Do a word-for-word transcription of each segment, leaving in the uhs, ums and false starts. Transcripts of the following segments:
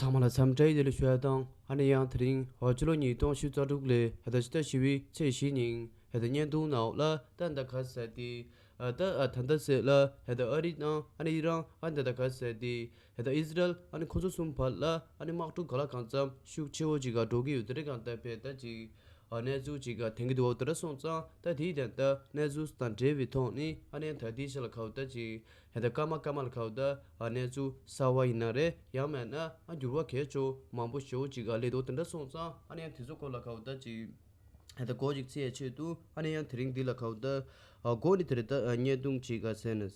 ཚང་མ་ལ་འཚམས་འདྲི་བདེ་ལེགས་ཞུ་ཡ་དང་། ཨ་ནི་ཡང་དེ་རིང་ཕྱི་ལོ་ཉིས་སྟོང་ཉི་ཤུ་རྩ་དྲུག་ལོའི་ཕྱི་ཟླ་བཞི་པའི་ཚེས་བཞི་ཉིན་ད་ལྟ་བརྙན་ཐུང་ནང་ལ་ད་ད་ག་ཟེར་ཏེ་ད་ད་ལྟ་ཟེར་ལ་ད་ལྟ་ཨ་རི་དང་ཨ་ནི་ཨི་རན་ཨ་ནི་ད་ད་ག་ཟེར་ཏེ་ད་ལྟ་ཨི་ཟི་རལ་ཨ་ནི་ཁོ་ཚོ་གསུམ་བར་ལ་ཨ་ནི་དམག་འཁྲུག་ག་ལ་གང་འཚམ་ཤུགས་ཆེ་བོ་ཅིག་ག་འགྲོ་གི་ཡོད། དེ་རིང་གང་ལྟར་བས་ད་ཅིག་གནས་ཚུལ་ཅིག་ག་ཐོན་གི་འདུག་བ། དེ་འདྲ་སོང་ཙང་ད་དེའི་དོན་དག་གནས་ཚུལ་དང་འབྲེལ་བའི་ཐོག་ནས་ཨ་ནི་ད་དེའི་ཆ་ལ་ག་བ་ད་ཅིག་ད་ལྟ་སྐར་མ་སྐར་མ་ལ་ག་བ་ད་གནས་ཚུལ་གསར་བ་ཡིན་ན་རེད། ཡང་མེད་ན་ཨ་འགྱུར་བ་གལ་ཆེ་མང་པོ་ཞེ་བོ་ཅིག་ག་སླེབས་འདུག། དེ་འདྲ་སོང་ཙང་ཨ་ནི་ཡང་དེ་ཚོ་སྐོར་ལ་ག་བ་ད་ཅིག་ད་ལྟ་སྒོ་ཅིག་ཕྱེ་ཡ་ཆེད་དུ་ཨ་ནི་ཡང་དེ་རིང་འདི་ལ་ག་བ་ད་སྒོ་ནས་དེ་རེད། ད་བརྙན་ཐུང་ཅིག་ག་ཟེར་ན།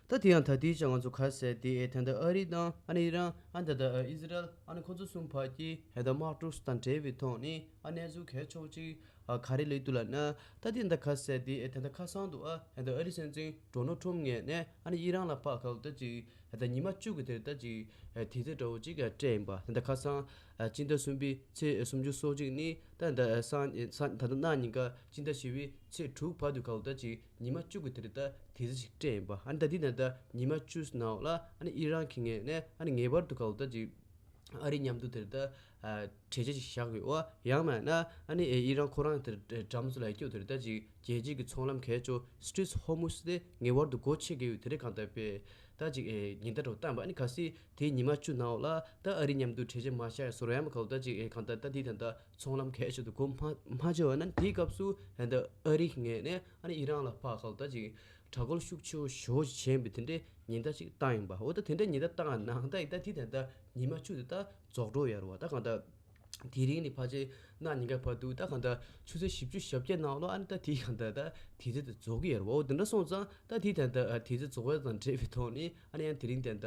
ད་དེ་ཡང་ད་དེའི་ཆ་ང་ཚོ་ག་ཟེར་དེ་ད་ལྟ་ཨ་རི་དང་ཨ་ནི་ཨི་རན་ཨ་ད་ལྟ་ཨི་ཟི་རལ་ཨ་ནི་ཁོ་ཚོ་གསུམ་བར་གྱི་ད་ལྟ་དམག་འཁྲུག་དང་འབྲེལ་བའི་ཐོག་ནས་ཨ་གནས་ཚུལ་གལ་ཆེ་བོ་ཅིག་ཨ་ག་རེ་སླེབས་འདུག་ལབ་ན། ད་དེ་ད་ག་ཟེར་དེ་ད་ལྟ་ཁ་སང་དུ་ཨ་ད་ལྟ་ཨ་རི་སྲིད་འཛིན་ཌོ་ནལ་ཊམ་ངོས་ནས་ཨ་ནི་ཨི་རན་ལ་ཕར་ག་བ་ད་ཅིག་ད་ལྟ་ཉི་མ་བཅུ་གི་དེར་ད་ཅིག་དུས་ཚོད་འདྲ་བོ་ཅིག་སྤྲད་ཡིན་པ། ད་ལྟ་ཁ་སང་སྤྱི་ཟླ་གསུམ་པའི་ཚེས་སུམ་ཅུ་སོ་གཅིག་ནས་ད་ད་སང་ད་ལྟ་གནངས་ཉིན་ཀ་སྤྱི་ཟླ་བཞི་པའི་ཚེས་དྲུག་བར་དུ་ག་བ་ད་ཅིག་ཉི་མ་བཅུ་གི་དེར་ད་དུས་ཚོད་ཅིག་སྤྲད་ཡིན་པ། ཨ་ནི་ད་འདི་ནང་ད་ཉི་མ་བཅུ་ནང་ལ་ཨ་ནི་ཨི་རན་གྱི་ངོས་ནས་ཨ་ནི་ངེས་པར་དུ་ག་བ་ད་ཅིག་ཨ་རི་མཉམ་དུ་དེར་ད་གྲོས་ཆོད་ཅིག་བཞག་དགོས་པ། ཡང་མེད་ན་ཨ་ནི་ཨི་རན་ཁོ་རང་དེར་འགྲམ་ཚོ་ལ་སྐྱོ་དེར་ད་ཅིག་རྒྱལ་སྤྱིའི་གི་ཚོང་ལམ་གལ་ཆེ་Strait of Hormuz དེ་ངེས་པར་དུ་སྒོ་ཕྱེ་དགོས་ཡོད། དེ་རེད། གང་ལྟར་བས་ད་ཅིག་ཉིན་ད་འགྲོ་བཏང་པ། ཨ་ནི་གལ་སྲིད་དེ་ཉི་མ་བཅུ་ནང་ལ་ད་ཨ་རི་མཉམ་དུ་གྲོས་ཆོད་མ་བཞག་ཡ་བཟོ་ར་ཡང་མ་ག་བ་ད་ཅིག་གང་ལྟར་ད་དེ་ད་ད་ཚོང་ལམ་གལ་ཆེ་དུ་སྒོ་མ་མ་ཕྱེ་བ་ན་དེའི་སྐབས་སུ་ད་ཨ་རི་ངོས་ནས་ཨ་ནི་ཨི་རན་ལ་ཕར་ག་བ་ད་ཅིག་དྲག་རྒོལ་ཤུགས་ཆེ་བོ་ཞེ་བོ་ཞིག་བྱས་པའི་དེ་འདྲའི་ཉེན་བརྡ་ཅིག་བཏང་ཡིན་པ། འོ་ད་དེ་འདྲའི་ཉེན་བརྡ་བཏང་ནང་ད་ཡིན་ད་དེ་ད་ད་ཉི་མ་བཅུ་དེ་ད་རྫོགས་འགྲོ་ཡ་རེད་བ། ད་གང་ལྟར་དེ་རིང་ནས་ཕལ་ཆེར་གནངས་ཉིན་ཀ་བར་དུ་ད་གང་ལྟར་ཆུ་ཚོད་བཞི་བཅུ་ཞེ་བརྒྱད་ནང་ལོགས་ཨ་ནི་ད་དེ་གང་ལྟར་ད་དུས་ཚོད་དེ་རྫོགས་ཀྱི་ཡོད་རེད་བ། འོ་དེ་འདྲ་སོང་ཙང་ད་དེ་ད་ད་དུས་ཚོད་རྫོགས་པ་དང་འབྲེལ་བའི་ཐོག་ནས་ཨ་ནི་ཡང་དེ་རིང་ད་ད་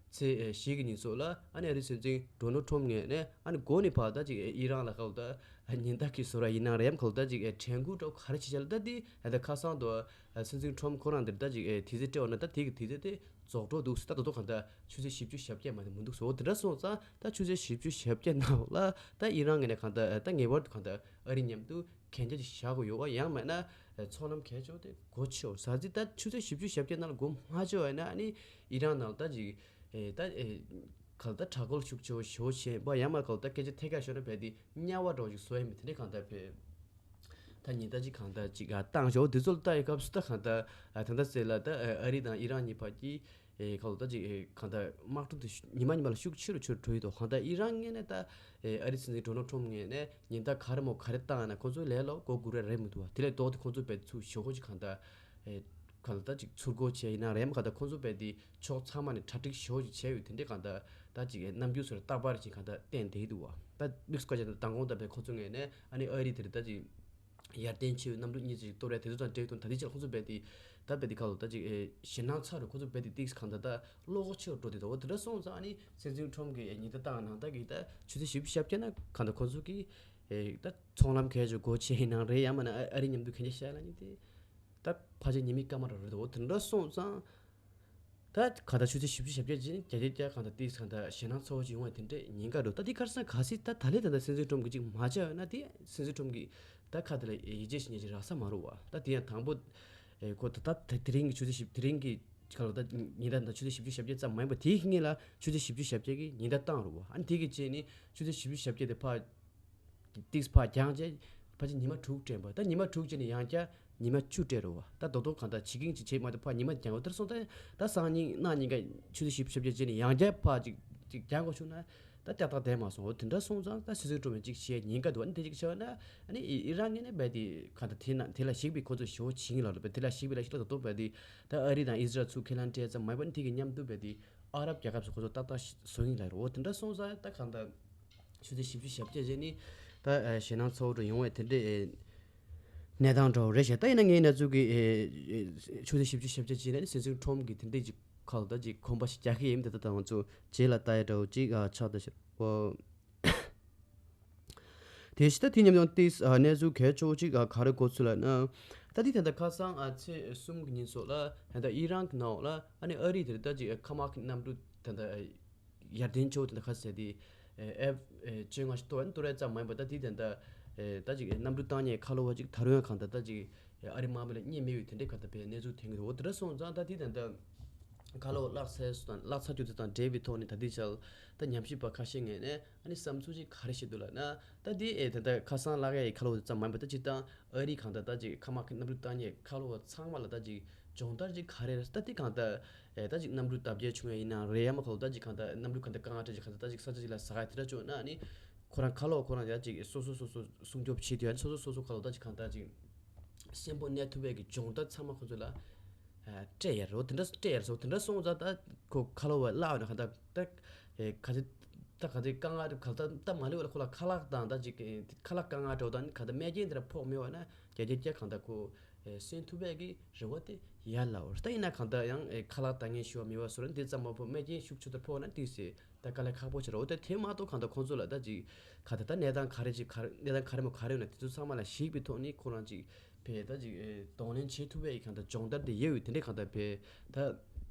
ཚེས་བཞི་གི་ཉིན་སོགས་ལ་ཨ་ནི་ཨ་རིའི་སྲིད་འཛིན་ཌོ་ནལ་ཊམ་ངོས་ནས་ཨ་ནི་འགོ་ནས་ཕར་ད་ཅིག་ཨི་རན་ལ་ག་བ་ད་ཉེན་བརྡ་གི་བཟོ་ར་ཡིན་ནའང་རེད། ཡང་ག་བ་ད་ཅིག་དྲན་སྐུལ་འདྲ་བོ་ག་རེ་བྱེད་བྱ་ལ་ད་དེ་ད་ཁ་སང་དུ་སྲིད་འཛིན་ཊམ་ཁོ་རང་འདིར་ད་ཅིག་དུས་ཚོད་སྤྲད་འོ་ན་ད་དེ་གི་དུས་ཚོད་དེ་རྫོགས་འགྲོ་འདུག་ཟེར། ད་ད་དུང་གང་ལྟར་ཆུ་ཚོད་བཞི་བཅུ་ཞེ་བརྒྱད་མ་གཏོགས་མི་འདུག་ཟེར། འོ་དེ་འདྲ་སོང་ཙང་ད་ཆུ་ཚོད་བཞི་བཅུ་ཞེ་བརྒྱད་ནང་ལ་ད་ཨི་རན་ངོས་ནས་གང་ལྟར་ད་ངེས་པར་དུ་གང་ལྟར་ཨ་རི་མཉམ་དུ་གན་རྒྱ་ཅིག་བཞག་དགོས་ཡོད་པ། ཡང་མེད་ན་ཚོང་ལམ་གལ་ཆེ་བ་དེ་སྒོ་ཕྱེ་བ་ཟེར་ཅིག་ད་ཆུ་ཚོད་བཞི་བཅུ་ཞེ་བརྒྱད་ནང་ལ་སྒོ་མ་ཕྱེ་བ་ཡིན་ན་ཨ་ནི་ཨི་རན་ནང་ད་ཅིག་ད་གང་ལྟར་དྲག་རྒོལ་ཤུགས་ཆེ་བ་ཞེ་པོ་བྱས་པ། ཡང་མེད་གང་ལྟར་སྐད་ཆ་ཐད་ཀར་ཤོད་ན་བས་དེ་དམྱལ་བ་འདྲ་བོ་ཞིག་བཟོ་ཡ་མི་དེ་འདྲ་གང་ལྟར་བས། ད་ཉེན་བརྡ་ཅིག་གང་ལྟར་ཅིག་བཏང་ཞོག། དེ་ཚོ་ལ་ལྟ་ཡི་སྐབས་སུ་ད་གང་ལྟར་ད་ལྟ་ཟེར་ལ་ད་ཨ་རི་དང་ཨི་རན་གཉིས་བར་གྱི་གང་ལྟར་ད་ཅིག་གང་ལྟར་དམག་འཁྲུག་དེ་ཉི་མ་ཉི་མ་ལ་ཤུགས་ཆེ་རུ་ཆེ་རུ་འགྲོ་ཡི་འདུག། གང་ལྟར་ཨི་རན་ངོས་ནས་ད་ཨ་རི་སྲིད་འཛིན་ཌོ་ནལ་ཊམ་ངོས་ནས་ཉེན་བརྡ་ག་རེ་མོ་ག་རེ་བཏང་ན་ཁོང་ཚོའི་ལས་ལ་མགོ་སྒུར་ཡ་རེད་མི་འདུག་བ། དེ་ལས་ལྡོག་སྟེ་ཁོང་ཚོ་བས་ཚུར་ཞོག་ཁོ་ཅིག་གང་ལྟར་གང་ལྟར་ད་ཅིག་ཚུར་རྒོལ་བྱས་ཡིན་ན་རེད་མ་གང་ལྟར་ཁོང་ཚོ་བས་དེ་ཕྱོགས་ཚང་མ་ནས་གྲ་སྒྲིག་ཞེ་པོ་ཅིག་བྱས་ཡོད། དེ་འདྲའི་གང་ལྟར་ད་ཅིག་རྣམ་འགྱུར་སོགས་རྟག་པར་ཅིག་གང་ལྟར་བསྟན་བསྡད་འདུག་བ། ད་དམིགས་སུ་བཀར་བྱས་ན་མདང་དགོང་ད་བས་ཁོང་ཚོ་ངོས་ནས་ཨ་ནི་ཨ་རི་དེར་ད་ཅིག་ཡར་ལྡན་ཆེ་བའི་གནམ་གྲུ་གཉིས་ཅིག་གཏོར་ཡ་དེ་ཚོ་དང་འབྲེལ་དུ་ད་ལྟའི་ཆར་ཁོང་ཚོ་རྦད་དེ་ད་རྦད་དེ་ཁ་ལོ་ད་ཅིག་ཨེ་ཞེད་སྣང་ཚ་རུ་ཁོང་ཚོ་རྦད་དེ་ཏིག་གང་ད་ད་བློ་ཁོག་ཆེ་རུ་འགྲོ་དེ་འདུག། འོ་དེ་འདྲ་སོང་ཙང་ཨ་ནི་སྲིད་འཛིན་ཁྲོམ་གྱི་ཉེན་བརྡ་བཏང་ནང་ད་གི་ད་ཆུ་ཚོད་བཞི་བཅུ་ཞེ་བརྒྱད་ན་གང་ད་ཁོང་ཚོ་གི་ཨེ་ད་ཚོང་ལམ་གས་ཆོ་སྒོ་ཕྱེ་ཡིན་ནང་རེད། ཡང་མིན་ན་ཨ་རི་མཉམ་དུ་གན་རྒྱ་བཞག་ལ་ནི་དེ་ད་ཕལ་ཆེར་ཉི་མའི་སྐར་མ་རང་རེད་འདུག། འོ་དེ་འདྲ་སོང་ཙང་། ད་ག་ད་ཆུ་ཚོད་བཞི་བཅུ་ཞེ་བརྒྱད་ཅིག་བརྒྱ་ཆ་བརྒྱ་གང་ད་ཏིག་གང་ད་ཞེད་སྣང་ཚ་བོ་ཅིག་ཡོང་བ་དེ་འདྲས་ཉེན་ཁ་འདུག། ད་དེ་ཁར་སང་ག་སྲིད་ད་ད་ལས་ད་ད་སྲིད་འཛིན་ཁྲོམ་གྱི་ཅིག་མ་བྱས་ཡོད་ན་དེ་སྲིད་འཛིན་ཁྲོམ་གྱི་ད་ཁ་དེ་ལ་ཡིད་ཆེས་ཞིག་ཉེ་ཅིག་རག་ས་མ་རུ་བ། ད་དེ་ཡང་དང་པོ་ཁོ་ད་ད་དེ་རིང་གི་ཆུ་ཚོད་བཞི་དེ་རིང་གི་ཁ་ལ་ད་ཉེན་བརྡ་ད་ཆུ་ཚོད་བཞི་བཅུ་ཞེ་བརྒྱད་ཙམ་མ་ཡིན་པ་དེའི་སྔོན་ལ་ཆུ་ཚོད་བཞི་བཅུ་ཞེ་བརྒྱད་ཀྱི་ཉེན་བརྡ་བཏང་རུ་བ། ཨ་ནི་དེ་གི་རྗེས་ནི་ཆུ་ཚོད་བཞི་བཅུ་ཞེ་བརྒྱད་དེ་ཕར། ཏིག་ཕར་བརྒྱངས་རྗེས་ཕལ་ཆེར་ཉི་མ་དྲུག་སྤྲད་པ། ད་ཉི་མ་དྲུག་རྗེས་ནས་ཡང་བསྐྱར་ཉི་མ་བཅུ་སྤྲད་རོ་བ། ད་རྡོག་རྡོག་གང་ལྟར་བྱེད་ཀྱིན་ཅིག་བྱེད་མ་ཐུབ་ཕར་ཉི་མ་བརྒྱངས་བ་དེར་སོང་། ད་ད་སང་ཉིན་གནངས་ཉིན་ཀ་ཆུ་ཚོད་བཞི་བཅུ་ཞེ་བརྒྱད་རྗེས་ནས་ཡང་བསྐྱར་ཕར་ཅིག་ཅིག་བརྒྱངས་དགོས་བྱུང་ན་ད་ཏག་ཏག་བསྡད་མ་སོང་། འོ་དེ་འདྲ་སོང་ཙང་ད་སྲིད་ཚོགས་གྲོས་མོལ་ཅིག་བྱེད་ཉེན་ཁ་འདུག། ཨ་ནི་དེ་ཅིག་བྱས་པ་ན་ཨ་ནི་ཨི་རན་ངོས་ནས་རྦད་དེ་གང་ལྟར་དེ་ན་དེ་ལ་གཞིགས་པའི་ཁོ་ཚོ་ཞེ་པོ་བྱེད་ཀྱིན་ལ་རེད། རྦད་དེ་ལ་གཞིགས་པའི་ལ་ཞིག་ལ་རྡོག་རྡོག་རྦད་དེ་ད་ཨ་རི་དང་ཨི་ཟི་རལ་ཚུར་ཁས་ལེན་སྤྲད་ཙམ་མ་ཡིན་པ་ཨ་ནི་དེ་གི་མཉམ་དུ་རྦད་དེ་ཨ་རབ་རྒྱལ་ཁབ་ཚོ་ཁོ་ཚོ་ཏག་ཏག་བཟོ་གིན་ལ་རེད། འོ་དེ་འདྲ་སོང་ཙང་ད་གང་ལྟར། ཆུ་ཚོད་བཞི་བཅུ་ཞེ་བརྒྱད་རྗེས་ནི་ད་ཞེད་སྣང་ཚ་བོ་འདྲ་ཡོང་བའི་དེ་འདྲའི་གནས་སྟངས་འདྲ་བོ་རེད་ཤག། ད་ཡིན་ན་ངའི་གནས་ཚུལ་གྱི་ཆུ་ཚོད་བཞི་བཅུ་ཞེ་བརྒྱད་རྗེས་ནི་སྲིད་འཛིན་ཁྲོམ་གྱི་དེ་འདྲའི་ཅིག་ཁ་ལ་ད་ཅིག་གོམ་པ་ཞིག་རྒྱག་གི་ཡིན། དེ་ད་ད་ང་ཚོ་རྗེས་ལ་ལྟ་ཡ་འདྲ་བོ་ཅིག་ཆགས་ད་ཤག། དེ་བཞིན་ད་དེ་མཉམ་དུ་ཏིས་གནས་ཚུལ་གལ་ཆེ་བོ་ཅིག་ག་རེ་གོ་ཚུལ་ལ་ན། ད་དེ་ད་ད་ཁ་སང་ཚེས་གསུམ་གྱི་ཉིན་སོགས་ལ་ད་ད་ཨི་རན་གྱི་ནང་ལ་ཨ་ནི་ཨ་རི་དེར་ད་ཅིག་མཁའ་དམག་གི་གནམ་གྲུ་ད་ད། ཡར་ལྡན་ཆེ་བོ་དེ་འདྲ་ཁ་ཟེར་དེ། ཨེཕ་བཅོ་ལྔ་ཞིག་གཏོར་གཏོར་ཡ་ཙམ་མ་ཡིན་པ་ད་དེ་དེ་འདྲ། ད་ཅིག་གནམ་གྲུ་བཏང་མཁན་ཁ་ལོ་བ་ཅིག་ད་རུང་ཡང་གང་ལྟར་ད་ཅིག་ཨ་རི་དམག་མི་ལ་རྙེད་མེད་པའི་དེ་འདྲའི་ག་ད་བའི་གནས་ཚུལ་ཐོན་གྱི་འདུག། འོ་དེ་འདྲ་སོང་ཙང་ད་དེ་དེ་འདྲ། ཁ་ལོ་བརླག་ཚར་སོང་དང་བརླག་ཚར་རྒྱུ་དེ་དང་འབྲེལ་བའི་ཐོག་ནས་ད་ལྟའི་ཆར་ད་ཉམས་ཞིབ་པ་ཁ་ཤས་ངོས་ནས་ཨ་ནི་བསམ་ཚུལ་ཅིག་ག་རེ་བཤད་འདུག་ལབ་ན། ད་འདི་ཨེ་ད་ལྟ་ཁ་སང་བརླག་ཡ་ཡི་ཁ་ལོ་བ་ཙམ་མ་ཡིན་པ། ད་སྤྱིར་བཏང་ཨ་རི་གང་ལྟར་ད་ཅིག་མཁའ་དམག་གི་གནམ་གྲུ་བཏང་མཁན་ཁ་ལོ་བ་ཚང་མ་ལ་ད་ཅིག་སྦྱོང་བརྡར་ཅིག་ག་རེ་རེད། ད་འདི་གང་ལྟར་ཨེ་ད་ཅིག་གནམ་གྲུ་བརྡབ་སྐྱེལ་བྱུང་ཡ་ཡིན་ན་རེད། ཡང་མིན་ཁ་ལོ་ད་ཅིག་གང་ལྟར་གནམ་གྲུ་གང་ལྟར་དཀའ་ངལ་འཕྲད་ཅིག་གང་ལྟར་ད་ཅིག་ས་ཆ་ཅིག་ལ་ཟ་ཡ་དེ་འདྲ་བྱུང་ན་ཨ་ནི་ཁོ་རང་ཁ་ལོ་བ་ཁོ་རང་ཡ་ཅིག་སོ་སོ་སོ་སོ་སྲུང་སྐྱོབ་བྱེད་དུས་ཡ་ནི་སོ་སོ་སོ་སོ་ཁ་ལོ་ད་ཅིག་གང་ལྟར་ཅིག་གསོན་པོ་གནས་ཐུབ་པའི་གི་སྦྱོང་བརྡར་ཚང་མ་ཁོ་ཚོ་ལ་ཨ་སྤྲད་ཡ་རེད། དེ་འདྲ་སྤྲད་ཡ་རེད། སོ་དེ་འདྲ་སོང་ཙང་ད་ཁོ་ཁ་ལོ་བ་བརླག་ཡོད་ན་གང་ལྟར་ད་ཨེ་ག་ཚོད་ད་ག་ཚོད་དཀའ་ངལ་གང་ལྟར་ད་མ་ལུས་པ་ལ་ཁོ་ལ་ཁ་ལག་དང་ད་ཅིག་ཨེ་ཁ་ལག་དཀའ་ངལ་འགྲོ་དང་གང་ལྟར་རྨས་སྐྱོན་དེ་འདྲ་ཕོག་མེད་པ་ན་བརྒྱ་ཆ་བརྒྱ་གང་ལྟར་ཁོ་ཨེ་གསོན་ཐུབ་པའི་གི་རེ་བ་དེ་ཡར་ལ་འོར། ད་ཡིན་ན་གང་ལྟར་ཡང་ཨེ་ཁ་ལག་ལྟ་ངན་ཞུ་བ་མེད་པ་བཟོ་ར་འདི་ཙམ་མ་ཕོག་རྨས་སྐྱོན་ཤུགས་ཆེ་ཙམ་ཕོག་ན་ཏོག་ཙམ་ད་དཀའ་ལས་ཁག་པོ་ཆགས་རེད། འོ་ད་དེ་མ་གཏོགས་གང་ལྟར་ཁོང་ཚོ་ལ་ད་ཅིག་ག་ད་ད་གནས་སྟངས་ག་རེ་ཅིག་ག་རེ་གནས་སྟངས་ག་རེ་མོ་ག་རེ་ཡོད་ན་དེ་ཚོ་ཚང་མ་ལ་གཞིགས་པའི་ཐོག་ནས་ཁོ་རང་ཅིག་ཕེ་ད་ཅིག་ཨེ་གདོང་ལེན་བྱེད་ཐུབ་པའི་གང་ལྟར་སྦྱོང་བརྡར་དེ་ཡོད་ཡོད་དེ་འདྲའི་གང་ལྟར་ཕེ་ད་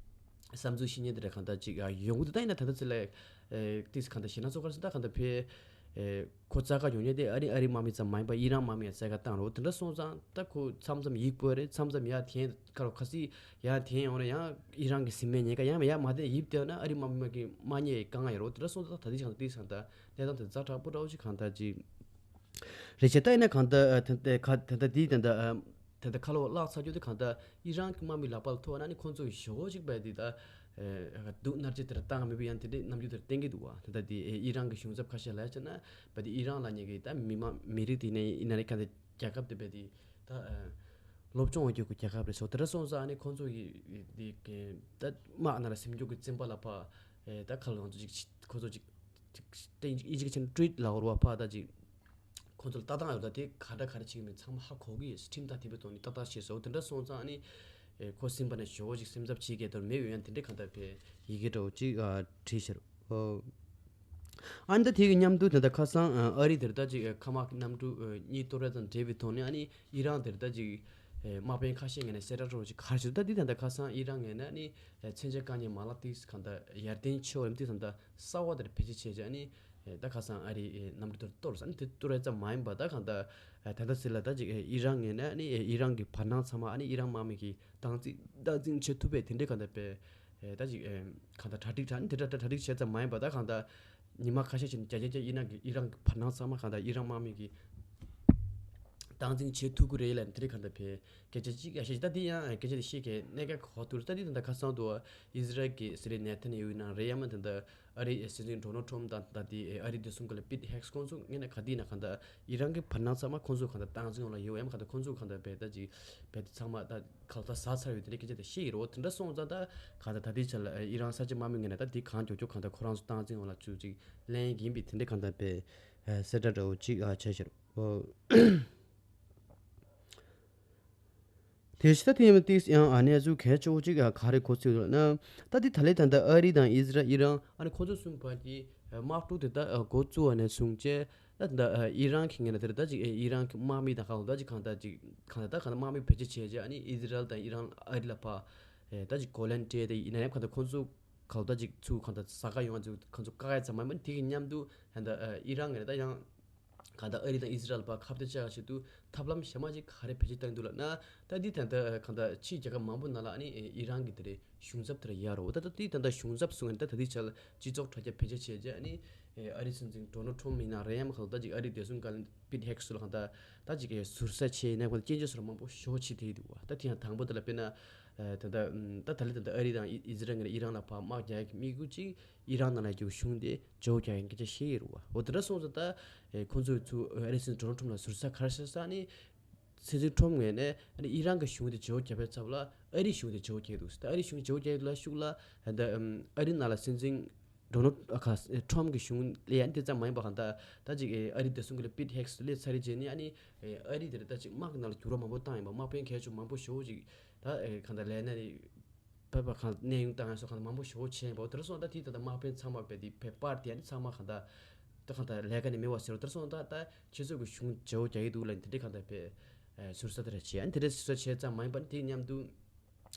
བསམ་ཚུལ་བཤད་མཁན་དེ་འདྲ་གང་ལྟར་ཅིག་ཨ་ཡོང་གི་འདུག་ད་ཡིན་ན་ད་ལྟ་ཚེ་ལ་ཨེ་ཏིས་གང་ལྟར་ཞེ་ན་ཚོ་གར་སོང་ད་གང་ལྟར་ཕེ་ཨེ་ཁོ་རྩ་ཁ་ཡོང་མཁན་དེ་ཨ་རི་ཨ་རི་དམག་མི་ཙམ་མ་ཡིན་པ་ཨི་རན་དམག་མི་ཡང་རྩ་ཁ་བཏང་རོགས་དེ་འདྲ་སོང་ཙང་ད་ཁོ་མཚམས་མཚམས་ཡིག་པོ་རེད། མཚམས་མཚམས་ཡར་འཐེན་ཁ་རོ་ཁ་སི་ཡར་འཐེན་ཡོང་རེད། ཡང་ཨི་རན་གི་སི་མེན་ཉེན་ཁ་ཡང་ཡར་མ་འཐེན་ཡིབ་བསྡད་ན་ཨ་རི་དམག་མི་གི་དམག་ཉེས་དཀའ་ངལ་ཡོད་རོགས་དེ་འདྲ་སོང་ཙང་ད་ལྟ་ཅིག་གང་ལྟར་ཏིས་གང་ལྟར། གནས་སྟངས་དེ་ཛ་དྲག་པོ་འདྲ་བོ་ཞིག་གང་ལྟར་ཅིག་རེད་བྱས། ད་ཡིན་ན་གང་ལྟར་ཨ་ད་ལྟ་ཁ་ད་ལྟ་འདི་ད་ལྟ་ཨ་ད་ལྟ་ཁ་ལོ་བ་བརླག་ཚར་རྒྱུ་དེ་གང་ལྟར་ཨི་རན་གྱི་དམག་མི་ལག་པ་ལ་ཐུག་པ་ན་ནི་ཁོང་ཚོ་གི་ཞོ་ཅིག་བས་དེ་ད་ཨ་སྡུག་མནར་གཅོད་དེར་བཏང་མི་བུ་ཡང་དེ་འདྲའི་རྣམ་འགྱུར་དེར་བསྟན་གྱི་འདུག་བ། ད་ལྟ་དེ་ཨི་རན་གྱི་གཞུང་ཚབ་ཁ་ཤས་ལ་བྱས་ན་བ་དེ་ཨི་རན་ལ་ཉེ་གི་ད་མི་མང་མི་རིགས་དེ་ནས་ཡིན་ན་རེ་གང་ལྟར་རྒྱལ་ཁབ་དེ་བས་དེ་ད་ཨ་སློབ་སྦྱོང་འོག་གི་རྒྱལ་ཁབ་རེད་སོ། དེ་འདྲ་སོང་ཙང་ནི་ཁོང་ཚོ་གི་དེ་གི་ད་དམག་ནང་ལ་སེམས་སྐྱོ་གི་བཙན་པ་ལ་ཕ་ཨེ་ད་ཁ་ལོ་ང་ཚོ་ཅིག་ཁོ་ཚོ་ཅིག་ཅིག་ཏིང་ཨི་ཅིག་ཆེན་ཊི་རིཊ་ལ་འོར་བ་ཕ་ད་ཅིག་ཁོང་ཚོ་ལ་ལྟ་སྟངས་ཡོད་ད་དེ་ག་འདྲ་ག་རེ་བྱེད་ཀྱི་མིན་ཚང་མ་ཧ་གོ་གི་ཡོད། ཁྲིམས་དང་མཐུན་པའི་ཐོག་ནས་ཏག་ཏག་བྱས་སོ། དེ་འདྲ་སོང་ཙང་ནི་ཨེ་ཁོ་སེམས་པ་ནས་ཞོ་ཅིག་སེམས་འཚབ་བྱེད་མཁན་དོར་མེད་འོས་ཡང་དེ་འདྲའི་གང་ལྟར་བས་ཡི་གེ་འདྲ་བོ་ཅིག་ཨ་བྲིས་ཤར་ཨོ། ཨ་ནི་ད་དེ་གི་མཉམ་དུ་ད་ལྟ་ཁ་སང་ཨ་རི་དེར་ད་ཅིག་ཨ་མཁའ་དམག་གི་གནམ་གྲུ་ཨ་གཉིས་གཏོར་ར་དང་འབྲེལ་བའི་ཐོག་ནས་ཨ་ནི་ཨི་རན་དེར་ད་ཅིག་ཨ་དམག་དཔོན་ཁ་ཤས་ངོས་ནས་གསལ་བསྒྲགས་རོགས་ཅིག་ག་རེ་བྱུང་ད་འདི་ད་ལྟ་ཁ་སང་ཨི་རན་ངོས་ནས་ཨ་ནི་ཨ་མཚོན་ཆ་བཀག་ཉར་མ་ལག་དེ་གང་ལྟར་ཡར་ཐོན་ཆེ་བ་རིམ་དེ་ད་ལྟ་གསར་བ་དེར་བེད་སྤྱོད་བྱས་ཀྱི་ཨ་ནི་ཨ་ད་ཁ་སང་ཨ་རི་ཨ་གནམ་གྲུ་དེར་གཏོར་ས་ཨ་ནི་དེ་གཏོར་ཡ་ཙམ་མ་ཡིན་པ་ད་གང་ལྟར་ཨ་ད་ལྟ་ཟེར་ལ་ད་ཅིག་ཨ་ཨི་རན་ངོས་ནས་ཨ་ནི་ཨ་ཨི་རན་གྱི་བར་སྣང་ཚང་མ་ཨ་ནི་ཨི་རན་དམག་མི་གི་སྟངས་འཛིན་སྟངས་འཛིན་བྱེད་ཐུབ་པའི་དེ་འདྲའི་གང་ལྟར་པའི་ཨེ་ད་ཅིག་ཨེ་གང་ལྟར་གྲ་སྒྲིག་གྲ་ནི་དེ་འདྲ་གྲ་སྒྲིག་བྱས་ཙམ་མ་ཡིན་པ་ད་གང་ལྟར་ཉི་མ་ཁ་ཤས་ཤིག་ནས་བརྒྱ་ཆ་བརྒྱ་ཨི་རན་གྱི་ཨི་རན་གྱི་བར་སྣང་ཚང་མ་གང་ལྟར་ཨི་རན་དམག་མི་གིས་སྟངས་འཛིན་བྱེད་ཐུབ་ཀྱི་རེད་ལབ་དེ་འདྲའི་གང་ལྟར་པའི་སྐད་ཆ་གཅིག་ཡ་ཤས་ཤིག་ད་དེ་ཡང་སྐད་ཆ་དེ་བཤད་མཁན་གནད་འགག་ག་པར་འདུག་ད་དེ་ད་ལྟ་ཁ་སང་དུ་ཨི་ཟི་རལ་གྱི་སི་རི་ནེ་ཐན་ཡ་ཧུ་ཡིན་ན་རེད་ཡང་མིན་ད་ལྟ་ཨ་རིའི་སྲིད་འཛིན་ཌོ་ནལ་ཊམ་དང་ད་ལྟའི་ཨ་རིའི་བདེ་སྲུང་བཀའ་བློན་པིད་ཧེག་སི་ཁོང་ཚོ་ངོས་ནས་ག་དུས་ཡིན་ན་གང་ལྟར་ཨི་རན་གྱི་བར་སྣང་ཚང་མ་ཁོང་ཚོ་གང་ལྟར་སྟངས་འཛིན་འོག་ལ་ཡོད་ཡང་གང་ལྟར་ཁོང་ཚོ་གང་ལྟར་བས་ད་ཅིག་བས་དེ་ཚང་མ་ད་གང་ལྟར་ཟ་ཚར་ཡོད་དེ་འདྲའི་སྐད་ཆ་དེ་བཤད་ཡོད་རེད། འོ་དེ་འདྲ་སོང་ཙང་ད་གང་ལྟར་ད་ལྟའི་ཆ་ལ་ཨི་རན་གསར་བརྗེ་དམག་མི་ངོས་ནས་ད་དེ་གང་མགྱོགས་མགྱོགས་གང་ལྟར་ཁོ་རང་ཚོ་སྟངས་འཛིན་འོག་ལ་བཅུག་ཅིག་ལེན་ཡིན་པའི་དེ་འདྲའི་གང་ལྟར་པའི་གསལ་བསྒྲགས་འདྲ་བོ་ཅིག་བྱས་ཤར། དེ་བཞིན་ད་དེ་ཡིན་ཏིས་ཡང་གནས་ཚུལ་གལ་ཆེ་བོ་གཅིག་ག་རེ་གོ་ཚུལ་ལ་ན། ད་དེ་ད་ལས་ད་ལྟ་ཨ་རི་དང་ཨི་ཟི་རལ་ཨི་རན་ཨ་ནི་ཁོ་ཚོ་གསུམ་བར་གྱི་དམག་འཁྲུག་དེ་ད་འགོ་བཙུགས་པ་ནས་བཟུང་བྱས་ད་ད་ཨི་རན་གྱི་ངོས་ནས་དེར་ད་ཅིག་ཨི་རན་གྱི་དམག་མི་དང་ཁག་ད་ཅིག་གང་ད་ཅིག་གང་ད་ད་གང་ད་དམག་མི་བེད་སྤྱོད་བྱས་རྗེས་ཨ་ནི་ཨི་ཟི་རལ་དང་ཨི་རན་ཨ་རི་ལ་ཕ་ད་ཅིག་གོ་ལན་སྤྲད་དེ་ཡིན་ན་ཡང་གང་ད་ཁོ་ཚོ་གང་ད་ཅིག་ཚུར་གང་ད་ཟ་ག་ཡོང་བ་ཚུར་ཁོ་ཚོ་བཀག་ཡ་ཙམ་མ་ཡིན་པ་དེ་གི་མཉམ་དུ་ད་ཨི་རན་ངོས་ནས་ད་ཡང་། གང་ལྟར་ཨ་རི་དང་ཨི་ཟི་རལ་བར་ཁ་གཏད་བཅག་ཆེད་དུ་ཐབས་ལམ་གཞན་མ་ཅིག་ག་རེ་བེད་སྤྱོད་བཏང་འདུག་ལབ་ན། ད་འདི་ད་ལྟ་གང་ལྟར་ཕྱིའི་རྒྱལ་ཁབ་མང་པོ་ནང་ལ་ཨ་ནི་ཨི་རན་གྱི་དེ་རེད་གཞུང་ཚབ་དེ་རེད་ཡ་རོ། ད་ལྟ་འདི་ད་ལྟ་གཞུང་ཚབ་སུ་ངན་ད་ད་ལྟའི་ཆར་སྤྱི་ཚོགས་དྲ་རྒྱ་བེད་སྤྱོད་བྱས་རྗེས་ཨ་ནི་ཨ་རི་སྲིད་འཛིན་ཌོ་ནལ་ཊམ་ཡིན་ན་རེད་ཡ་མ་གང་ལྟར་ད་ཅིག་ཨ་རིའི་བདེ་སྲུང་བཀའ་བློན་པིད་ཧེག་སི་ལ་གང་ལྟར་ད་ཅིག་ཟུར་ཟ་བྱས་ཡིན་ན་གང་ལྟར་སྐྱོན་བརྗོད་སོགས་མང་པོ་ཞེ་པོ་བྱེད་བསྡད་འདུག་བ། ད་དེ་ཡང་དང་པོ་དེ་ལ་དཔེར་ན་ད་ལྟ་ད་ད་ལྟ་ཨ་རི་དང་ཨི་ཟི་རལ་ངོས་ནས་ཨི་རན་ལ་ཕར་དམག་རྒྱག་གི་དམིགས་ཡུལ་གཅིག་ཨི་རན་ནང་ལ་རྒྱུག་གཞུང་དེ་ཇོ་རྒྱག་ཡིན་སྐད་ཆ་བཤད་ཡོད་རེད་བ། འོ་དེ་འདྲ་སོང་ཙང་ད་ཁོང་ཚོས་ཚུར་ཨ་རི་སྲིད་འཛིན་ཌོ་ནལ་ཊམ་ལ་ཟུར་ཟ་ག་རེ་བྱས་ས་ནི་སྲིད་འཛིན་ཊམ་ངོས་ནས་ཨ་ནི་ཨི་རན་གྱི་གཞུང་དེ་ཇོ་རྒྱག་པའི་ཚབ་ལ་ཨ་རིའི་གཞུང་དེ་ཇོ་རྒྱག་འདུག་ད་ཨ་རིའི་གཞུང་ཇོ་རྒྱག་ལ་ཤུགས་ལ་ད་ཨ་རི་ནང་ལ་སྲིད་འཛིན་ཌོ་ནལ་ཨ་ཁ་ཊམ་གྱི་གཞུང་ལ་ཡང་དེ་ཙམ་མ་ཡིན་པ་གང་ལྟར་ད་ཅིག་ཨ་རིའི་བདེ་སྲུང་གི་ལ་པིད་ཧེག་སི་སླེབས་ཚར་རེད་བྱས་ནས་ཨ་ནི་ཨ་རི་དེར་ད་ཅིག་དམག་གི་ནང་ལ་འགྱུར་བ་མང་པོ་བཏང་ཡིན་པ་དམག་དཔོན་གལ་ཆེ་མང་པོ་ཞེ་པོ་ཅིག་ད་གང་ལྟར་ལས་གནས་རེད། བོད་པ་གང་གནས་དབྱུང་བཏང་ཡ་སོགས་གང་ལྟར་མང་པོ་ཞེ་པོ་བྱས་པ། དེར་སོང་ད་དེ་ད་ལྟ་དམག་དཔོན་ཚང་མ་བས་དེ་བས་པར་དེ་ཡ་ནི་ཚང་མ་གང་ལྟར་ད་གང་ལྟར་ལས་ཀ་ནས་མེད་པ་ཟེར་བ། དེར་སོང་ད་ད་ཁྱེད་ཚོ་གི་གཞུང་བརྗེ་བོ་རྒྱག་གི་འདུག་ལ་དེ་འདྲའི་གང་ལྟར་བས་ཟུར་ཟ་དེ་འདྲ་བྱས། ཨ་ནི་དེ་འདྲ་ཟུར་ཟ་བྱས་ཙམ་མ་ཡིན་པ་ནི་དེ་མཉམ་དུ་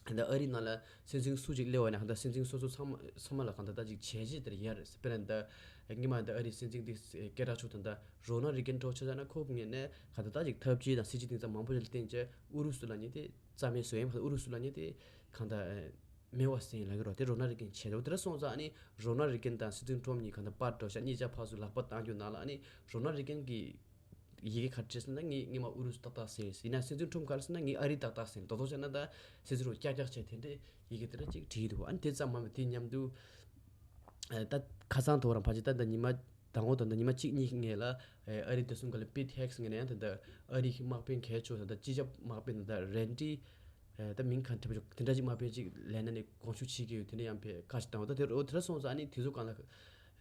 གང་ལྟར་ཨ་རི་ནང་ལ་སྲིད་འཛིན་སུ་གཅིག་སླེབས་པ་ན་གང་ལྟར་སྲིད་འཛིན་སོ་སོ་ཚང་མ་ཚང་མ་ལ་གང་ལྟར་ད་ཅིག་བྱས་རྗེས་དེར་ཡར་དཔེར་ན་ད་སྔོན་མ་ད་ཨ་རིའི་སྲིད་འཛིན་དེ་སྐད་གྲགས་ཆོད་དོན་ད་རོ་ན་རི་གན་གྲོགས་ཆ་ཚ་ན་ཁོ་གི་ངོས་ནས་གང་ལྟར་ད་ཅིག་འཐབ་ཇུས་དང་སྲིད་ཇུས་དེ་ཚོ་མང་པོ་ཞིག་ལ་བརྟེན་བྱས་ཨུ་རུ་སུ་ལ་ཉེ་དེ་རྩ་མེད་བཟོ་ཡིན་པ། ཨུ་རུ་སུ་ལ་ཉེ་དེ་གང་ལྟར་ མེད་པ་ཟེར་ལབ་ཀྱི་རེད། དེ་རོ་ན་རི་ཀན་བྱས་འདུག་དེ་འདྲ་སོང་ཙང་ཨ་ནི་རོ་ན་རི་ཀན་དང་སྲིད་ཚོང་ཁྲོམ་གཉིས་གང་ལྟར་པར་འགྲོ་ཤག་གཉིས་ཆ་ཕར་ཚུར་ལག་པ་བཏང་རྒྱུ་ནང་ལ་ཨ་ནི་རོ་ན་རི་ཀན་གྱི་ཡི་གེ་ག་རེ་བྲིས་སོང་ན་ངས་སྔོན་མ་ཨུ་རུ་སུ་ཏག་ཏག་ཟེར། ཡིན་ན་སྲིད་ཚོང་ཁྲོམ་ག་རེ་ཟེར་ན་ངས་ཨ་རི་ཏག་ཏག་ཟེར། དོ་དོ་བྱས་ན་ད་སྲིད་ཚོང་ཁྲོམ་ཀྱག་ཀྱག་བྱས་དེ་འདྲའི་ཡི་གེ་དེ་འདྲ་ཅིག་བྲིས་འདུག་ཨ་ནི་དེ་ཙམ་མ་མེད་དེ་མཉམ་དུ་ཨ་ད་ཁ་སང་དོ་རང་ཕལ་ཆེར་ད་ད་ཉི་མ་དང་པོ་དང་ད་ཉི་མ་གཅིག་གཉིས་སྔོན་ལ་ཨ་རི་བདེ་སྲུང་སྒང་ལ་པིཊ་ཧེག་སི་ངོས་ནས་ཡང་ད་ད་ཨ་རི་གི་དམག་དཔོན་གལ་ཆེ་ད་ད་སྤྱི་ཁྱབ་དམག་དཔོན་ད་ད་རན་ཏི་ཨ་ད་མིང་གང་དྲན་པ་བྱུང་། དེ་འདྲ་ཅིག་དམག་དཔོན་ཅིག་ལེན་ན་ནས་དགོངས་ཞུ་བྱེད་ཀྱི་ཡོད། དེ་འདྲ་ཡང་ཕེ་བཀའ་ཞིག་བཏང་བ། ད་དེ་རུ་དེ་འདྲ་སོང་ཙང་ཨ་ནི་དེ་ཚོ་གང་ལ་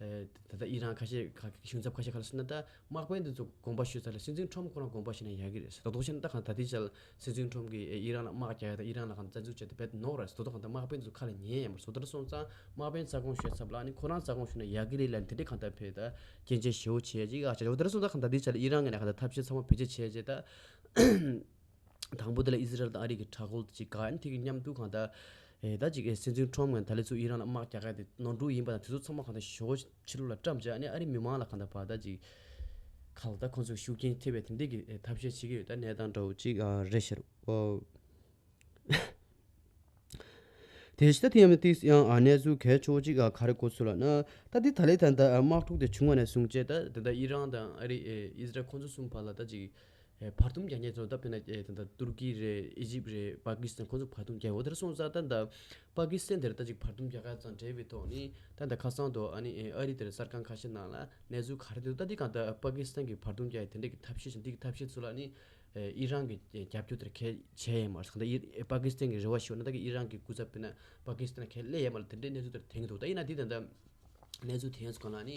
ཨ་ད་ད་ཨི་རན་ཁ་ཤས་ཁ་གཞུང་ཚབ་ཁ་ཤས་ཁ་ལ་སོང་ན་ད་དམག་དཔོན་དེ་ཚོ་དགོངས་པ་ཞུས་ཚར་ལ་སྲིད་འཛིན་ཁྲོམ་ཁོ་རང་དགོངས་པ་ཞུས་ན་ཡག་གི་རེད། ད་དོག་བྱས་ན་ད་གང་ད་དེ་ཅལ་སྲིད་འཛིན་ཁྲོམ་གིས་ཨི་རན་ལ་དམག་རྒྱག་ཡ་ད་ཨི་རན་ལ་གང་བཙན་འཛུལ་བྱས་ཏེ་བེད་ནོར་ར་སོ་ད་གང་ད་དམག་དཔོན་ཚོ་ཁ་ལ་ཉན་ཡ་མ་སོ་ད་སོང་ཙང་དམག་དཔོན་རྩ་དགོངས་ཞུས་ཚར་ལ་ཨ་ནི་ཁོ་རང་རྩ་དགོངས་ཞུས་ན་ཡག་གི་རེད་ལ་དེ་འདྲ་གང་ད་ཕེ་ད་སྐྱོན་བརྗོད་ཞེ་པོ་བྱས་ཅིག་ཨ་ཅག་ཅག་དེ་འདྲ་སོང་ཙང་གང་ད་དེ་ཅལ་ཨི་རན་ངོས་ནས་གང་ད་ཐབས་ཤེས་ཚང་མ་བེད་སྤྱོད་བྱས་ཅིག་ད། དང་པོ་དེ་ལ་ཨི་ཟི་རལ་དང་ཨ་རི་གི་དྲག་རྒོལ་ཅིག་བཀག་ཨ་ནི་དེ་གི་མཉམ་དུ་གང་ལྟར་ཨེ་ད་ཅིག་ཨེ་སྲིད་འཛིན་ཁྲོམ་ངོས་ད་ལས་ཚུར་ཨི་རན་ལ་དམག་རྒྱག་ག་དེ་ནོར་འཁྲུལ་ཡིན་པ་དང་དེ་ཚོ་ཚང་མ་གང་ལྟར་ཞོ་ཕྱི་ལོགས་ལ་བཀྲམ་བྱས་ཨ་ནི་ཨ་རི་མི་མང་ལ་གང་ལྟར་བར་ད་ཅིག་གང་ལྟར་ཁོང་ཚོ་ཤུགས་རྐྱེན་ཐེབས་པའི་དེ་འདྲས་ཀྱི་ཨེ་ཐབས་ཤེས་བྱེད་ཀྱི་ཡོད། ད་གནས་སྟངས་འདྲ་བོ་ཅིག་ཨ་རེད་ཤག་ཨོ། དེ་ཕྱི་ད་དེ་ཡང་ཏིས་ཡང་ཨ་གནས་ཚུལ་གལ་ཆེ་བོ་ཅིག་ཨ་ག་རེ་གོ་ཚུལ་ལ་ན་ད་དེ་ད་ལས་ད་ལྟ་ཨ་དམག་འཁྲུག་དེ་བྱུང་བ་ནས་བཟུང་བྱས་ད་ད་ལྟ་ཨི་རན་དང་ཨ་རི་ཨེ་ཨི་ཟི་རལ་ཁོང་ཚོ་གསུམ་བར་ལ་ད་ཅིག་ཨེ་བར་འདུམ་རྒྱག་མཁན་ཚོ་ད་དཔེར་ན་ཨེ་ད་ལྟ་ཏུར་ཀི་རེད། ཨི་ཇིབ་རེད། པ་ཀི་སི་ཐན། ཁོང་ཚོ་བར་འདུམ་རྒྱག་འོ་དེར་སོང་ཙང་ད་ད་པ་ཀི་སི་ཐན་དེར་ད་ཅིག་བར་འདུམ་རྒྱག་ཡ་དང་འབྲེལ་བའི་ཐོག་ནས་ད་ད་ཁ་སང་དུ་ཨ་ནི་ཨེ་ཨ་རི་དེར་གསར་ཁང་ཁ་ཤས་ནང་ལ་གནས་ཚུལ་ག་རེ་འདུག་ད་འདི་གང་ད་པ་ཀི་སི་ཐན་གྱི་བར་འདུམ་རྒྱག་ཡ་དེ་འདྲས་ཀྱི་ཐབས་ཤེས་ཤིག་འདི་གི་ཐབས་ཤེས་ཚུལ་ལ་ནི་ཨེ་ཨི་རན་གྱི་རྒྱབ་སྐྱོར་དེར་གལ་ཆེ་ཡ་མ་རེད། གང་ད་ཨི་པ་ཀི་སི་ཐན་གྱི་རེ་བ་ཞུ་ན་ད་གི་ཨི་རན་གྱི་སྐུ་ཚབ་དཔེར་ན་པ་ཀི་སི་ཐན་གལ་སླེབས་ཡ་མ་རེད། དེ་འདྲའི་གནས་ཚུལ་དེར་དེང་འདུག་ད་ཡིན་ན་འདི་ད་ད། གནས་ཚུལ་དེ་ཚོ་གང་ལ་ནི་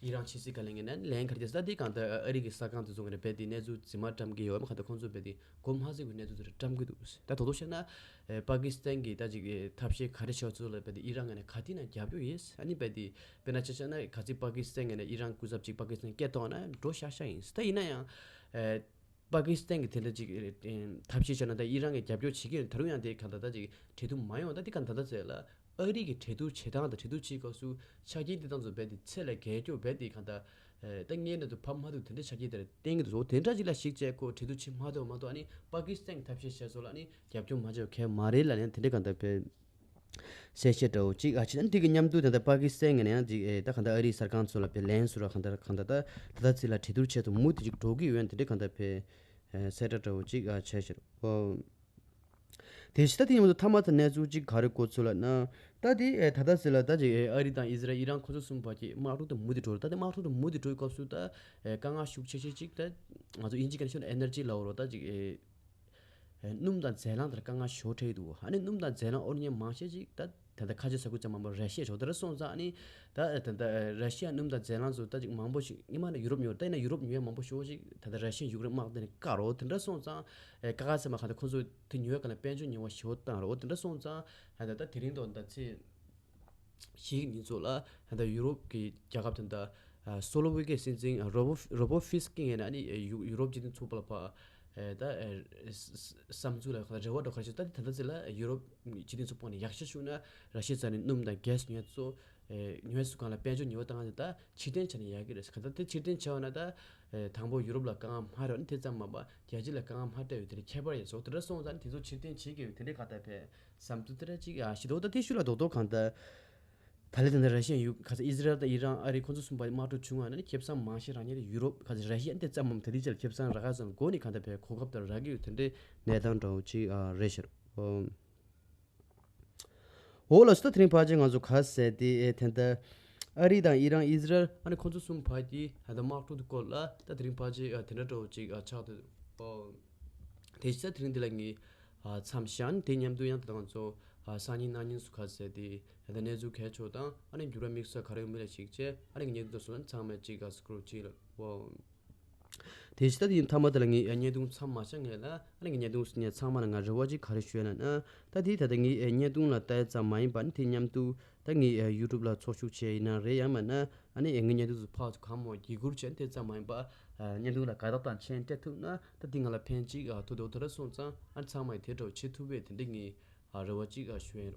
ཨི་རན་ཕྱི་སྲིད་བཀའ་བློན་ངོས་ནས་ལན་ག་རེ་བྱས་ཟེར་ད་འདི་གང་ལྟར་ཨ་རི་གི་གསར་ཁང་དེ་ཚོ་ངོས་ནས་རྦད་དེ་གནས་ཚུལ་རྫུན་མ་བཀྲམ་གི་ཡོད་མ་གང་ལྟར་ཁོང་ཚོ་རྦད་དེ་མགོ་མ་ཚོས་པའི་གནས་ཚུལ་དེ་འདྲ་བཀྲམ་གི་འདུག་ད་དོ་དོ་བྱས་ན་ཨེ་པ་ཀི་སི་ཐན་གྱི་ད་ཅིག་ཨེ་ཐབས་ཤེས་ག་རེ་བྱས་ཚུལ་ལ་རྦད་དེ་ཨི་རན་ངོས་ནས་ག་དུས་ན་རྒྱབ་སྐྱོར་ཡོད། ཨ་ནི་རྦད་དེ་དཔེར་ན་ཆ་བཞག་ན་ག་ཚོད་པ་ཀི་སི་ཐན་ངོས་ནས་ཨི་རན་སྐུ་ཚབ་ཅིག་པ་ཀི་སི་ཐན་སྐད་གཏོང་ན་འགྲོ་ཤག་ཤག་ཡིན། ད་ཡིན་ན་ཡང་ཨེ། པ་ཀི་སི་ཐན་གྱི་དེ་འདྲ་ཅིག་ཐབས་ཤེས་བྱས་ན་ད་ཨི་རན་གྱི་རྒྱབ་སྐྱོར་བྱེད་ཀྱི་ཡོད། ད་རུང་ཡང་དེ་གང་ལྟར་ད་ཅིག་གྲོས་བསྡུར་མ་ཡོང་། ད་དེ་གང་ལྟར་ད་ཟེར་ལ་ཨ་རི་གི་གྲོས་བསྡུར་བྱེད་སྟངས་དང་གྲོས་བསྡུར་བྱེད་སྐབས་སུ་ཆ་རྐྱེན་དེ་དང་ཚོ་རྦད་དེ་ཚད་ལས་བརྒལ་སྐྱོ་རྦད་དེ་གང་ལྟར་ད་ངའི་ནང་དུ་ཕབ་མ་ཐུབ་དེ་འདྲ་ཆ་རྐྱེན་དེ་འདྲ་བསྟན་གྱི་འདུག་དེ་འདྲ་ཅིག་ལ་གཞིགས་བྱས་ཁོ་གྲོས་བསྡུར་བྱེད་མ་ཐུབ་མ་ཐུབ་ཨ་ནི་པ་ཀི་སི་ཐན་གྱི་ཐབས་ཤེས་བྱས་སོང་ལ་ཨ་ནི་རྒྱབ་སྐྱོར་མ་བྱས་གལ་མ་རེད་ལ་ནི་དེ་འདྲ་གང་ལྟར་བས། གསལ་བཤད་འདྲ་བོ་གཅིག་ཨ་ཕྱི་ནང་དེ་གི་མཉམ་དུ་ད་ལྟ་པ་ཀི་སི་ཐན་ངོས་ནས་ཡང་གཅིག་ཨེ་ད་གང་ལྟར་ཨ་རིའི་གསར་ཁང་ཚོ་ལ་དཔེ་ལན་སུ་ར་གང་ལྟར་གང་ལྟར་ད་ད་ལྟ་ཚིག་ལ་གྲོས་བསྡུར་ཆེད་དུ་མུ་མཐུད་ཅིག་འགྲོ་གི་ཡོད། དེ་འདྲ་གང་ལྟར་དཔེ་གསལ་བསྒྲགས་འདྲ་བོ་གཅིག་ཨ་བྱས་ཤག་ཨོ། དེ་ཕྱི་ད་དེ་མཉམ་དུ་མཐའ་མ་ད་གནས་ཚུལ་གཅིག་ག་རེ་གོ་ཚུལ་ལ་ན་ད་དེ་ཨེ་ད་ལྟ་ཚིག་ལ་ད་ཅིག་ཨེ་ཨ་རི་དང་ཨི་ཟི་རལ་ཨི་རན་ཁོ་ཚོ་གསུམ་བར་གྱི་དམག་འཁྲུག་དེ་མུ་མཐུད་འགྲོ་རེད། ད་དེ་དམག་འཁྲུག་དེ་མུ་མཐུད་འགྲོ་གི་སྐབས་སུ་ད་ཨེ་དཀའ་ངལ་ཤུགས་ཆེ་ཤོས་གཅིག་ད་ང་ཚོ་དབྱིན་ཇི་སྐད་ནས་ཤོད་ན་ཨེ་ནར་ཇི་ལབ་རོ་ད་ཅིག་ཨེ། སྣུམ་དང་རྫས་ལངས་དེར་དཀའ་ངལ་ཞེ་པོ་འཕྲད་ཀྱི་འདུག་ཨ་ནི་སྣུམ་དང་རྫས་ལངས་དབོར་མཁན་མང་ཤས་ཅིག་ད་ད་ལྟ་ཁ་ཆེ་ས་ཁུལ་ཙམ་མ་འོངས་པར་ར་ཤི་ཡ་ཞོག་དེ་འདྲ་སོང་ཙང་ཨ་ནི་ད་ད་ལྟ་ར་ཤི་ཡ་སྣུམ་དང་རྫས་ལངས་ཚོ་ད་ཅིག་མང་པོ་ཞིག་སྔོན་མ་ནས་ཡུ་རོབ་ཉོས་ད་ཡིན་ན་ཡུ་རོབ་ཉོ་ཡ་མང་པོ་ཞེ་པོ་ཞིག་ད་ལྟ་ར་ཤི་ཡ་ཡུཀ་རེན་དམག་དེ་ནས་བཀག་རོགས་དེ་འདྲ་སོང་ཙང་ཨེ་ཀ་ཁ་ཚེ་མ་ག་ད་ཁོ་ཚོ་དེ་ཉོ་ཡ་ག་ལ་དཔལ་འབྱོར་ཉེ་བ་ཞེ་པོ་བཏང་རོགས་དེ་འདྲ་སོང་ཙང་ད་ད་དེ་རིང་དང་ད་ཚེ། ཞིག་ཉིན་ཚོ་ལ་ད་ཡུ་རོབ་ཀྱི་རྒྱལ་ཁབ་དེ་འདྲ་སོ་ལོ་ཝེ་ཀའི་སྲིད་འཛིན་རོ་བོ་རོ་བོ་ཕིས་ཀི་ངོས་ནས་ཨ་ནི་ཡུ་ཡུ་རོབ་སྤྱི་མཐུན་ཚོགས་པ་ལ་ཕར་ད་བསམ་ཚུལ་ལ་རེ་བ་འདྲ་ག་རེ་བྱས་ད་ད་ལྟ་ཚེ་ལ་ཡུ་རོབ་སྤྱི་མཐུན་ཚོགས་པ་ནས་ཡག་ཤོས་ཤོད་ན་ར་ཤི་ཡ་རྩ་ནས་སྣུམ་དང་གྷེ་སི་ཉོ་ཚོ་ཉོ་སུ་གང་ལ་དཔལ་འབྱོར་ཉེ་བ་བཏང་ད་ཕྱིར་འཐེན་བྱས་ན་ཡག་གི་རེད། ག་ད་དེ་ཕྱིར་འཐེན་བྱས་པ་ན་ད་དང་པོ་ཡུ་རོབ་ལ་དཀའ་ངལ་མ་རེད། ཨ་ནི་དེ་ཙམ་མ་པ་རྒྱལ་སྤྱི་ལ་དཀའ་ངལ་མ་སྤྲད་ཡོད་དེ་འདྲ་ཁྱད་པར་ཡོད་སོ་དེ་འདྲ་སོང་ཙང་ཨ་ནི་དེ་ཚོ་ཕྱིར་འཐེན་བྱེད་དགོས་ཡོད་དེ་འདྲའི་ག་ད་ཕེ། བསམ་ཚུལ་དེ་འདྲ་ཅིག་ཨ་ཞིག་འདུག་ད་དེ་ཤུལ་ལ་རྡོག་རྡོག་གང་ལྟར། ད་ལན་དེ་འདྲ་ར་ཤི་ཡ་ཡུ་ག་ས་ཨི་ཟི་རལ་དང་ཨི་རན་ཨ་རི་ཁོང་ཚོ་གསུམ་པ་དམག་འཁྲུག་བྱུང་བ་ན་ནི་ཁེ་བཟང་མང་ཤས་རག་མཁན་དེ་ཡུ་རོབ་ག་ས་ར་ཤི་ཡ་འདི་ཙམ་མམ་ད་དེ་ཅིག་ལ་ཁེ་བཟང་རག་ག་ཙམ་མགོ་ནས་གང་ལྟར་བས་གོ་སྐབས་དེ་རག་གི་ཡོད་དེ་འདྲའི་གནས་སྟངས་འདྲ་བོ་ཅིག་ཨ་རེད་ཤག་ཨོ། འོ་ལགས་སོ། ད་དེ་རིང་ཕལ་ཆེར་ང་ཚོ་ག་ཟེར་དེ་ཨེ་དེ་འདྲ་ཨ་རི་དང་ཨི་རན་ཨི་ཟི་རལ་ཨ་ནི་ཁོང་ཚོ་གསུམ་བར་གྱི་ད་དམག་འཁྲུག་དེ་སྐོར་ལ་ད་དེ་རིང་ཕལ་ཆེར་ཨ་དེ་འདྲ་འདྲ་བོ་ཅིག་ཨ་ཆགས་འདུག་ཨོ། དེ་བཞིན་དེ་རིང་འདི་ལ་ངས་མཚམས་བཞག་དེ་མཉམ་དུ་ཡང་ད་ང་ཚོ་སང་ཉིན་གནངས་ཉིན་སུ་ག་ཟེར་དེ་ད་གནས་ཚུལ་གལ་ཆེ་དང་ཨ་ནི་འགྱུར་བ་དམིགས་བསལ་ག་རེ་ཡོད་མེད་ལ་གཞིགས་བྱས་ཨ་ནི་ངས་འདི་ཚོ་སོང་ཚང་མས་གཅིག་ག་སྐོར་གཅིག་ལ་འོ། དེ་བཞིན་ད་དེ་ཡིན་མཐའ་མ་དེ་ལ་ངས་བརྙན་ཐུང་མཚམས་མ་བཞག་ངས་ལ་ཨ་ནི་ངས་བརྙན་ཐུང་ངས་ཚང་མ་ལ་ང་རེ་བ་གཅིག་ག་རེ་ཞུ་ཡ་ལ་ན་ད་དེ་ད་ལྟ་ངས་བརྙན་ཐུང་ལ་ལྟ་ཡ་ཙམ་མ་ཡིན་པ་ནི་དེ་མཉམ་དུ། ད་ངས་ཡུ་ཊུབ་ལ་ཚོགས་ཞུགས་བྱས་ཡིན་ན་རེད་ཡང་མིན་ན་ཨ་ནི་ངའི་བརྙན་ཐུང་ཚོ་ཕར་ཚུར་གང་མང་བརྒྱུད་བསྐུར་བྱས་དེ་ཙམ་མ་ཡིན་པ་བརྙན་ཐུང་ལ་དགའ་རྟགས་དང་མཆན་སྤྲད་ཐུབ་ན་ད་འདི་ང་ལ་ཕན་ཅིག་ཐུག་འདུག་དེ་འདྲ་སོང་ཙང་ཨ་ནི་ཚང་མས་དེ་འདྲ་བྱེད་ཐུབ་པའི་དེ་འདྲ་ངས་རེ་བ་ཅིག་ཞུ་ཡིན།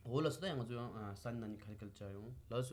འོ་ལགས་སོ། ད་ཡང་ང་ཚོ་ཡང་ས་ནི་ན་ནི་ག་རེ་ག་རེ་བྱ་ཡོང་ལགས་སོ།